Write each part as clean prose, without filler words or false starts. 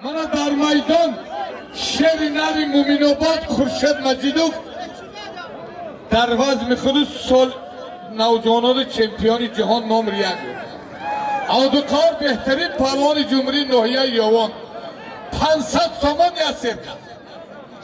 Мана дар майдон шери нари Муминобод Хуршед Маҷидов дар вазми худ сол навҷавонони чемпиони ҷаҳон номер 1. Абдуқаҳор беҳтарин палвони ҷумҳурии ноҳияи Ёвон 500 сомон я серка.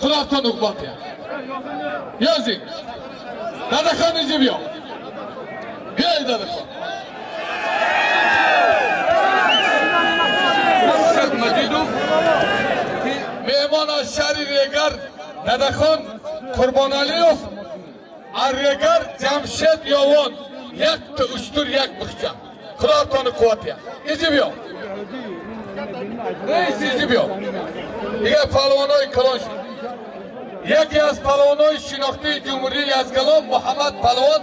Худоатон уқбол диҳад. Ёзик. Дадахон инҷо биё. Биёй Дадахон. Хуршед Маҷидов меҳмон аз шаҳри Регар Дадахон Қурбоналиев, аз Регар Ҷамшед Ёвон якта уштур як бухча. Худоатон қувват диҳад. Инҷо биё. Раис инҷо биё. Дигар палвонои калон шуд. Яке аз палвонои шинохтии ҷумҳурии Язгалон Муҳаммад палвон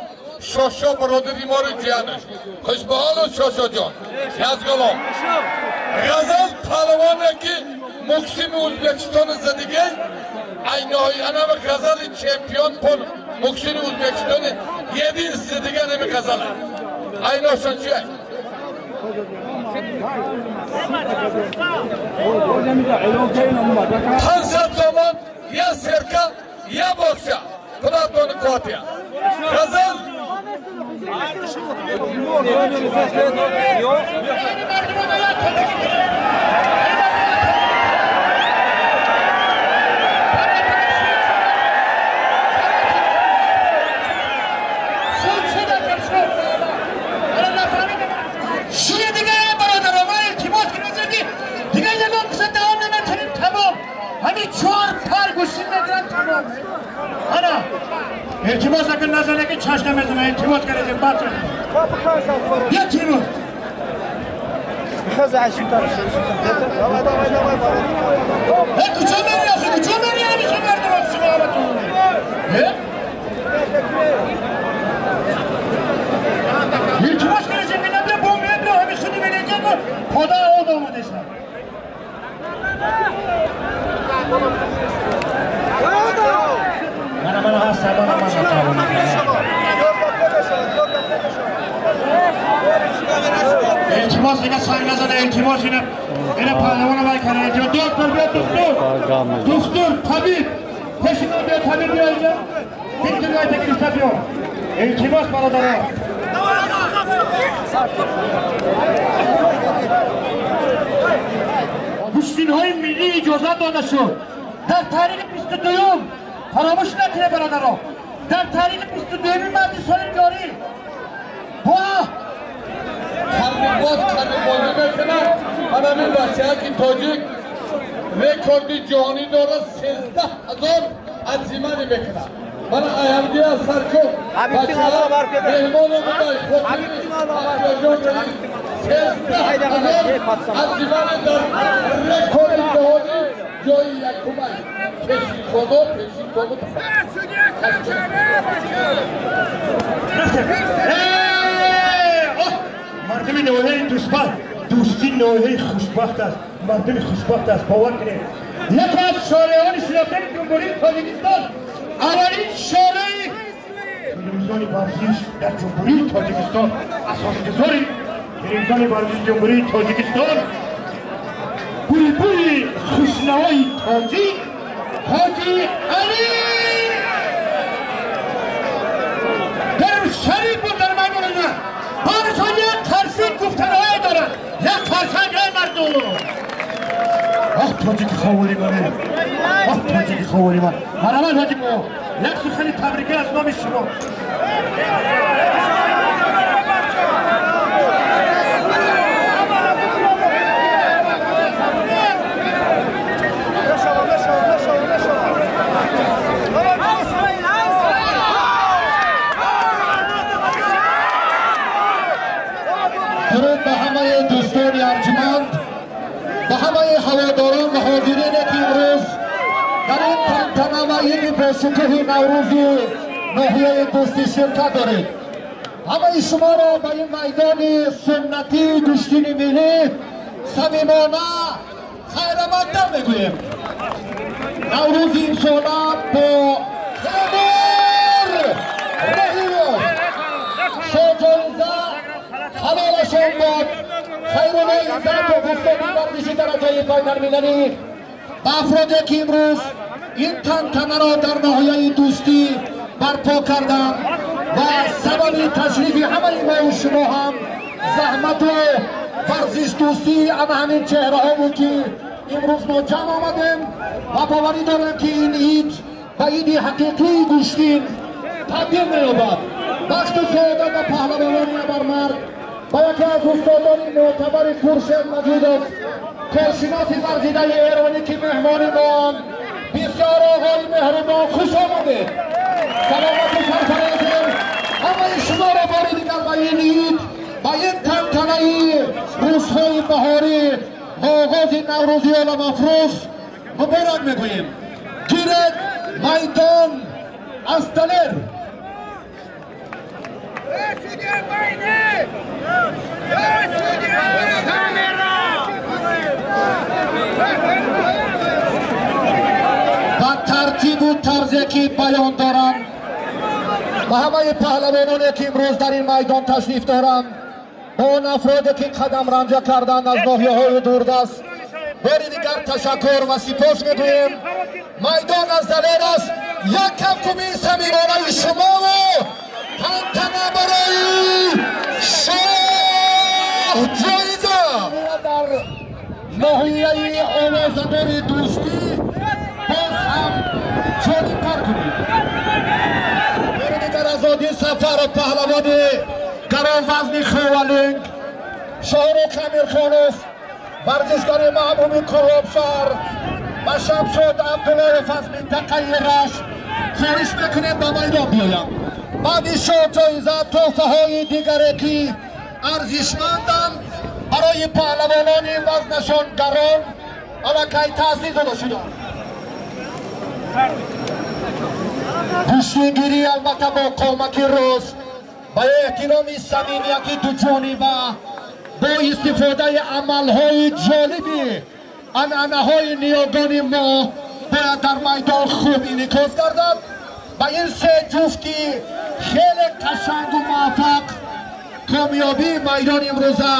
Шошо бародари моро ҷиянаш. Хушбаҳолу Шошоҷон. Язгалон. Ғазал палвоне ки муксими Ӯзбекистони задигей айнои анава Ғазали чемпион пол муксини Ӯзбекистони единстве дигар неми Ғазала. Айношон чия? 500 сомон я серка я бокса. Худоатон қувват диҳад. Ғазал التماس اگر نزنه که چشم نمیزنه التماس کرده بچه بیا تیمور کجا میری آخه کجا میری همیشه مردم از شما همتون التماس کرده که نبیا بوم میاد همیشه خودی میری که خدا آد آمده شد من هستم من التماس دیگه سنگ نزنه التماس اینه اینه پهلوان باید کنه التماس دکتر بیا دکتر دکتر طبیب پیش من بیا طبیب بیا اینجا بیت باید گرفته بیا التماس برادرها گوشتین‌های ملی اجازه داده شد در تاریخ 22 فراموش نکنه برادرها در تاریخ 22 مارس سال جاری با باز بازی میکنن. من همین بچه که تاجیک رکورد جهانی داره 13,000 عزیمه میکنن. من ایمدی از سرکو بچه ها مهمان بودای خودی 13,000 عزیمه در رکورد جهانی جای یکم پیشی خدا پیشی خدا مردم نوحه دوستبخت دوستی نوحه خوشبخت است مردم خوشبخت است باور کنید یکی از شارعان شناخته جمهوری تاجیکستان اولین شارع تلویزیون ورزش در جمهوری تاجیکستان اساسگذار تلویزیون ورزش جمهوری تاجیکستان بلبل خوشنوای تاجیک حاجی علی در شریف بود در میدان بارشان یک ترسید گفتنهای دارد یک ترسنگ ای مردم آه تاجیک خواهری من آه تاجیک خواهری من مرحبا حاجی ما یک سخن تبریکی از نام شما درود به همه دوستان ارجمند، به همه هواداران و حاضرین که امروز در این تنتنه و این باشکوه نوروزی ناحیه دوستی شرکت دارید. همه شما را به این میدان سنتی گوشتین ملی صمیمانه خیرمقدم میگوییم. نوروز این ساله با تیمور رحیمов شاهجایزه حلالشان باد Хайрулло Иззатов, устоди варзиши дараҷаи байналмилалӣ, ба афроде ки имрӯз ин тантанаро дар ноҳияи Дӯстӣ барпо карданд ва сабаби ташрифи ҳамаи мову шумо ҳам заҳмату варзишдӯстии ана ҳамин чеҳраҳо буд, ки имрӯз мо ҷамъ омадем ва боварӣ дорем, ки ин ид ба иди ҳақиқии гӯштин табдил меёбад. Бахту саодат ба паҳлавонони абармард, ба яке аз устодони мӯътабари Хуршед Маҷидов, коршиноси варзидаи эронӣ, ки меҳмони моанд. Бисёр оғои меҳрубон, хуш омадед, саломату сарфарозем. Ҳамаи шуморо бори дигар ба ин ид, ба ин тантанаи рӯзҳои баҳорӣ ва оғози наврӯзи оламафрӯз муборак мегӯем. Гиред майдон аз Далер. Ба тартибу тарзе ки баён дорам, ба ҳамаи паҳлавононе ки имрӯз дар ин майдон ташриф доранд, ба он афроде ки қадам ранҷа карданд аз ноҳияҳои дурдаст, бори дигар ташаккур ва сипос мегӯем. Майдон аз Далер аст. Як кафкуби самимонаи шумову тантана барои шоҳ ҷоиза дар ноҳияи овозадори Дӯстӣ боз ҳам ҷолибтар кунед. Бори дигар Азодӣ Сафаров, паҳлавони гаронвазни Ховалинг, Шоҳрух Амирхонов, варзишгари маҳбуби Кӯлобшаҳр, ва Шамшод Абдуллоев аз минтақаи Рашт хоҳиш мекунем ба майдон биёянд. Баъди шоҳ ҷоиза тӯҳфаҳои дигаре ки арзишманданд барои паҳлавонони вазнашон гарон аллакай таъсис дода шуданд. Гӯштингирӣ албатта бо қомати рост, ба эҳтироми самимияти дуҷониба, бо истифодаи амалҳои ҷолиби анъанаҳои ниёгони мо бояд дар майдон хуб инъикос гардад. Ба ин се ҷуфти хеле қашангу муваффақ комёбии майдони имрӯза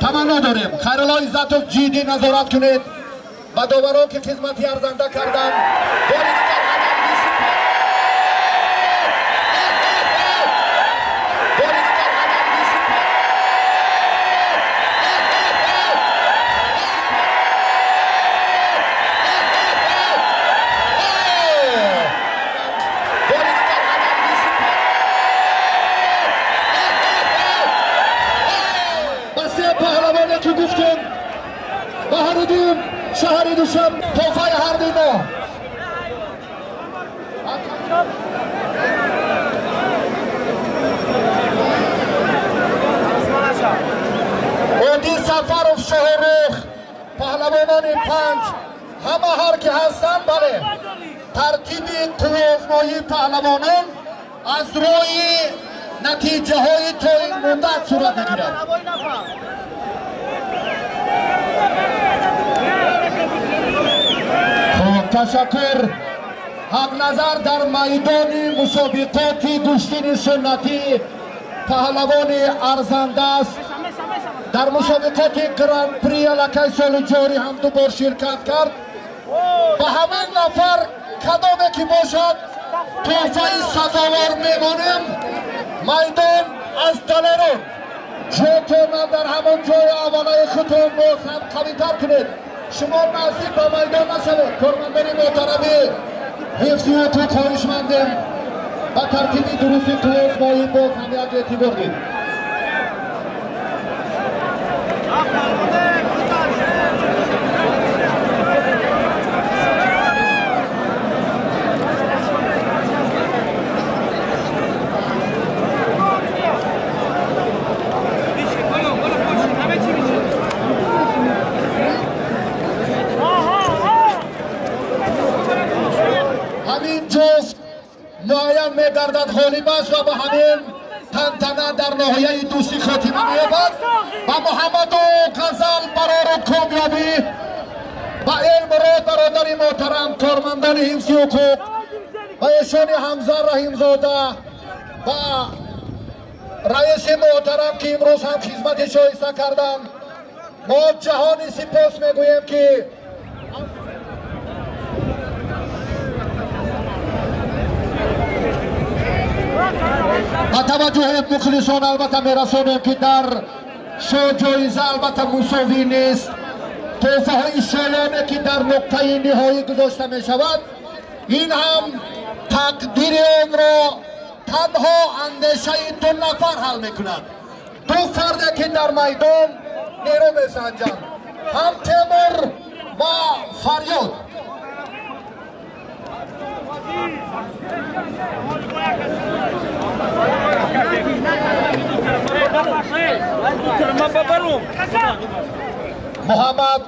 таманно дорем. Хайрулло Иззатов, ҷиддӣ назорат кунед ба доварон ки хизмати арзанда карданд. Бори дигар ки гуфтем ба ҳаридим шаҳри Душанбе тӯҳфаи ҳарди мо. Одил Сафаров, Шоҳрух, паҳлавонони панҷ, ҳама ҳар ки ҳастанд, бале, тартиби қувваозмоии паҳлавонон аз рӯи натиҷаҳои то ин муддат сурат мегирад. Хуб, ташаккур. Ҳақназар дар майдони мусобиқоти гӯштини суннатӣ паҳлавони арзанда аст. Дар мусобиқоти гран-при аллакай соли ҷорӣ ҳам ду бор ширкат кард. Ба ҳамин нафар кадоме ки бошад тӯҳфаи сазовор мемонем. Майдон аз Далерон. Ҷотона дар ҳамон ҷои аввалаи худтон боз ҳам қавитар кунед. Шумо наздик ба майдон нашавед. Кормандони муҳтарами ҳифзи ҳуқуқ, хоҳишмандем ба тартиби дурусти қувваозмоӣ боз ҳам як эътибор дид. Ҳамин ҷуфт муайян мегардад ғолиб аст ва ба ҳамин тантана дар ноҳияи Дӯстӣ хотима меёбад. Ба Муҳаммаду Ғазал барору комёбӣ, ба Элмурод бародари муҳтарам, кормандони ҳифзи ҳуқуқ, ба эшони Ҳамза Раҳимзода, ба Раиси муҳтарам, ки имрӯз ҳам хизмати шоиста карданд, мо ҷаҳони сипос мегӯем, ки ба таваҷҷӯҳи мухлисон албатта мерасонем, ки дар шоҳҷоиза албатта мусовӣ нест. Тӯҳфаҳои шолоне, ки дар нуқтаи ниҳоӣ гузошта мешавад, ин ҳам тақдири онро танҳо андешаи ду нафар ҳал мекунад. Ду фарде, ки дар майдон нерӯ месанҷанд, ҳам Темур ва Фарёд. Муҳаммад